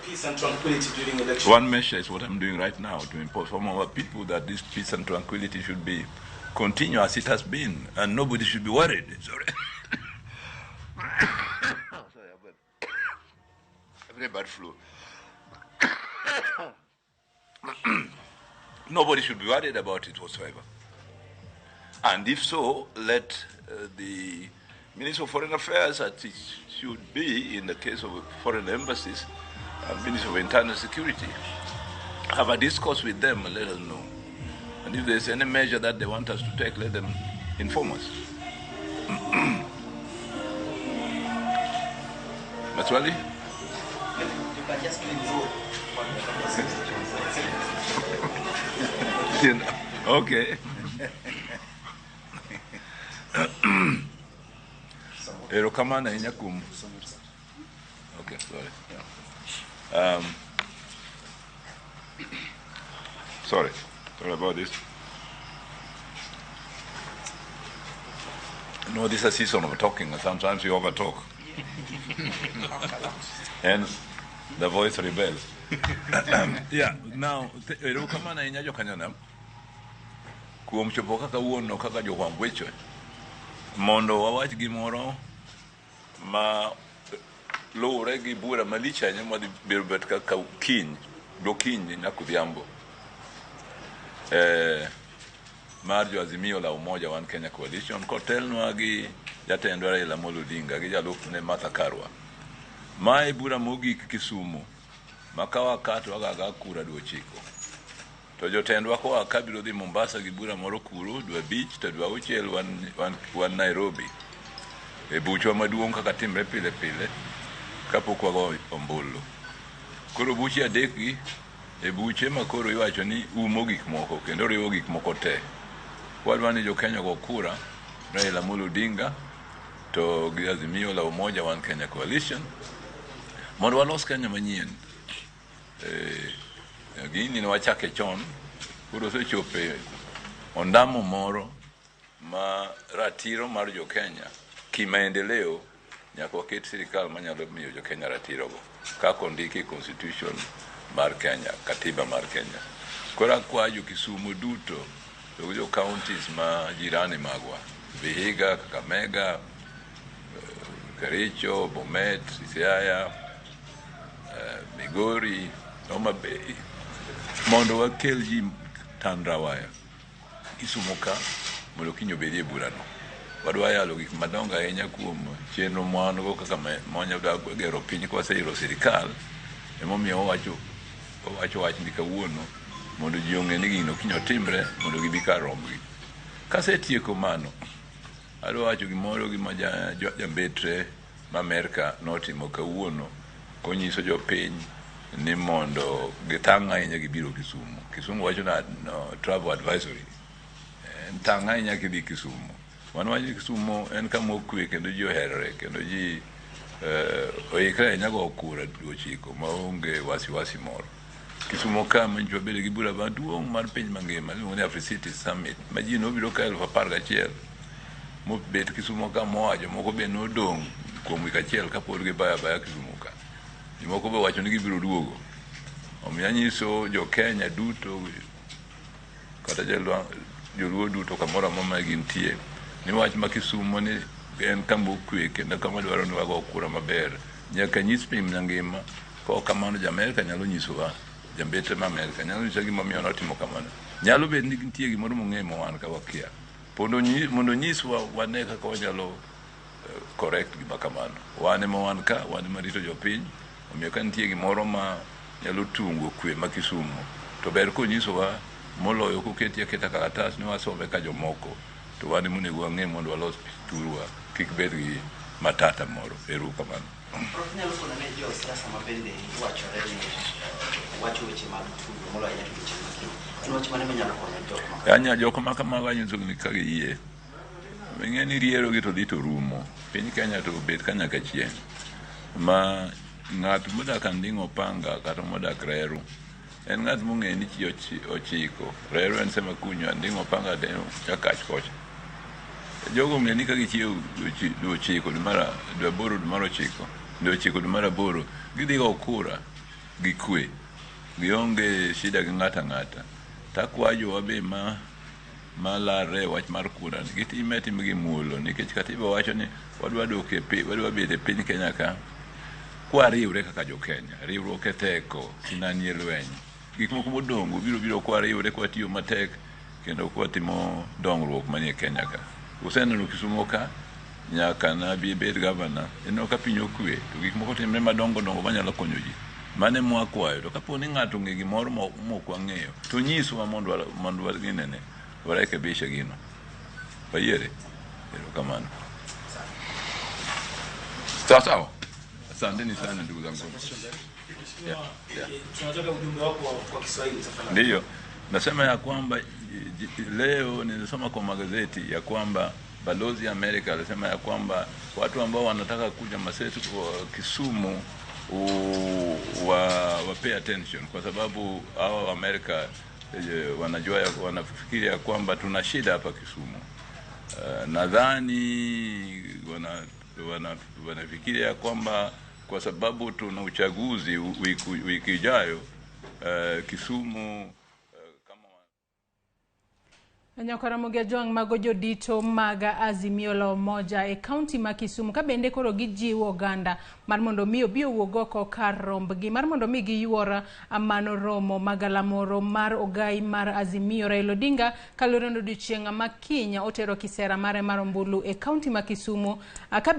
Peace and tranquility during election. One measure is what I'm doing right now, to inform our people that this peace and tranquility should be continue as it has been, and nobody should be worried. Sorry. Sorry, I've got a very bad flu. Nobody should be worried about it whatsoever. And if so, let the Minister of Foreign Affairs, as it should be in the case of foreign embassies, and Minister of Internal Security, have a discourse with them and let us know. And if there's any measure that they want us to take, let them inform us. Maswali? You can just do it. Okay. Erokamano ahinya kuom. Okay, sorry. Yeah. Sorry. Sorry about this. No, this is a season of talking, and sometimes you overtalk. And the voice rebels. Yeah, now, erokamano ahinya jokanyanam kuom chopo kaka wuono kaka jofwamb weche mondo wawach gimoro ma luwore gi bura malich ahinya madhi biro bet kaka kiny gokinyi nyaka odhiambo mar jo Azimio la Umoja One Kenya Coalition kotelnwa gi jatendwa Raila Amolo Odinga gi jalupne Martha Karua. Mae bura mogik Kisumu ma ka wakat wagaga kura dwe 9. To jotendwa koa ka biro dhi Mombasa gi bura moro kuro dwe 5 to dwe 6 wan Nairobi e buchwa maduong' kaka timre pile pile kapok wago ombulu. Koro buche adek gi e buche ma koro iwacho ni umo gik moko kendo riwo gik moko te. Wadwa ni jo Kenya ogo kura Raila Amolo Odinga to gi Azimio la Umoja One Kenya Coalition mondo walos Kenya manyien. Gini ne wachake chon, koro osechopo ondamo moro ma ratiro mar jo Kenya kimaendeleo nyaka waket sirikal manyalo miyo jo Kenya ratirogo kaka ondiki e constitution mar Kenya, katiba mar Kenya. Koro akwayo jo Kisumu duto to gi jo counties ma jirani magwa, Vihiga, Kakamega, Kericho, Bomet, Siaya, Migori, Homa Bay, mondo wakel ji Tandawaya Kisumu ka mondo kiny obedie burano. Wadwa yalo gik madongo ahinya kuom chenro ma wan go kaka mwanyalo gero piny kwaseyudo sirikal. Emomiyo wawacho wachni kawuono mondo ji ong'e ni gino kiny otimre mondo gibi kar rombgi. Kasetieko mano, adwa wacho gimoro gima jambetre ma Amerka notimo kawuono konyiso jopiny ni mondo gitang' ahinya gibiro Kisumu. Kisumu wacho na no, travel advisory. En tang' ahinya kidhi Kisumu. Wan wacho ni Kisumu en kama okwe kendo ji oherore kendo ji oikre ahinya go kura dwe 9 maonge wasiwasi moro. Kisumu ka manyicho wabedo gi bura maduong' mar piny mangima iluongo ni Africity Summit ma ji nobiro ka 11,000 mobet Kisumu ka moa jomoko be nodong' kuom wik achiel kapod gibayo abaya Kisumu ka. Jomoko be owacho ni gibiro duogo. Omiyo anyiso jo Kenya duto kata joluo duto kamoro amora ma gintie ni wach ma Kisumu ni en kama okwe kendo kama dwaro ni wago kura maber. Nyaka nyis piny mangima. Ka kamano jo Amerka nyalo nyisowa, jambetre ma Amerka nyalo nyisowa gimomiyo notimo kamano. Nyalo bet ni nitie gimoro mong'eyo ma wan ka wakia. Mondo onyiswa wane kaka wanyalo correct gima kamano. Wan ema wan ka, wan ema rito jopiny. Omiyo ka nitie gimoro ma nyalo tungo kwe ma Kisumu, to ber konyisowa moloyo koketi aketa kalatas ni wasome ka jomoko. To wan ema onego wang'e mondo walos thurwa kik bed gi matata moro. Ero kamano. Prof, inyalo kono ne josiasa ma bende iwachore ni wacho weche mag tugo moloyo ahinya to weche mag keny. En wach mane minyalo kono jok ma kamago? Anya jok ma kamago anyisogi ni ka giyie. Ing'e ni riero gi to dhi to rumo. Piny Kenya to obet ka nyaka chieng'. Ma ng'at modak Anding'o Opanga kata modak Reru en ng'at mong'eyo ni ji ochiko. Reru en Semakunyo, Anding'o Opanga to en Nyakach kocha. Jogo ong'eyo ni ka gichiewo dwe 9 dwe mar 8 dwe mar 9 dwe mar 8 gidhi go kura. gi kwe, gionge shida gi ng'ato ang'ata. Takwayo jowa be ma malarre e wach mar kura ni gitime atima gi muolo nikech katiba wacho ni wadwa dok e pi, wadwa bet e piny Kenya ka kwariwre kaka jo Kenya. Riwruok e teko, sinani e lweny. Gik moko modongo biro biro kwariwre kwatiyo matek kendo kwatimo dongruok manie Kenya ka. Useneno Kisumo ka nyaka nabi bed gavana, ineno ka piny okwe to gik moko timre madongo dongo manyalo konyo ji. Mano ema wakwayo. To kapo ni ng'ato ong'e gimoro mok wang'eyo to nyiswa mondo mondo waginene warekebishe gino. Wayiere? Erokamano. Sawa sawa. Asanteni sana ndugu zangu. Mheshimiwa, tunataka ujumbe wako kwa Kiswahili tafadhali. Ndiyo, nasema ya kwamba leo nilisoma kwa magazeti ya kwamba balozi ya Amerika alisema ya kwamba watu ambao wanataka kuja Masetu kwa Kisumu wa pay attention kwa sababu hao Amerika wanajua wanafikiri ya kwamba tuna shida hapa Kisumu. Nadhani wanafikiri ya kwamba kwa sababu tuna uchaguzi wiki ijayo Kisumu kama Nyakaramogi Ajwang' mago jodito mag Azimio la Umoja e kaunti ma Kisumu ka bende koro gijiwo oganda mar mondo mi obi owuog oko kar rombgi mar mondo mi giyuor mano romo magalamoro mar ogai mar Azimio Raila Odinga kaluwore ni odiochieng' ma kiny otero kisera mare mar ombulu e kaunti ma Kisumu.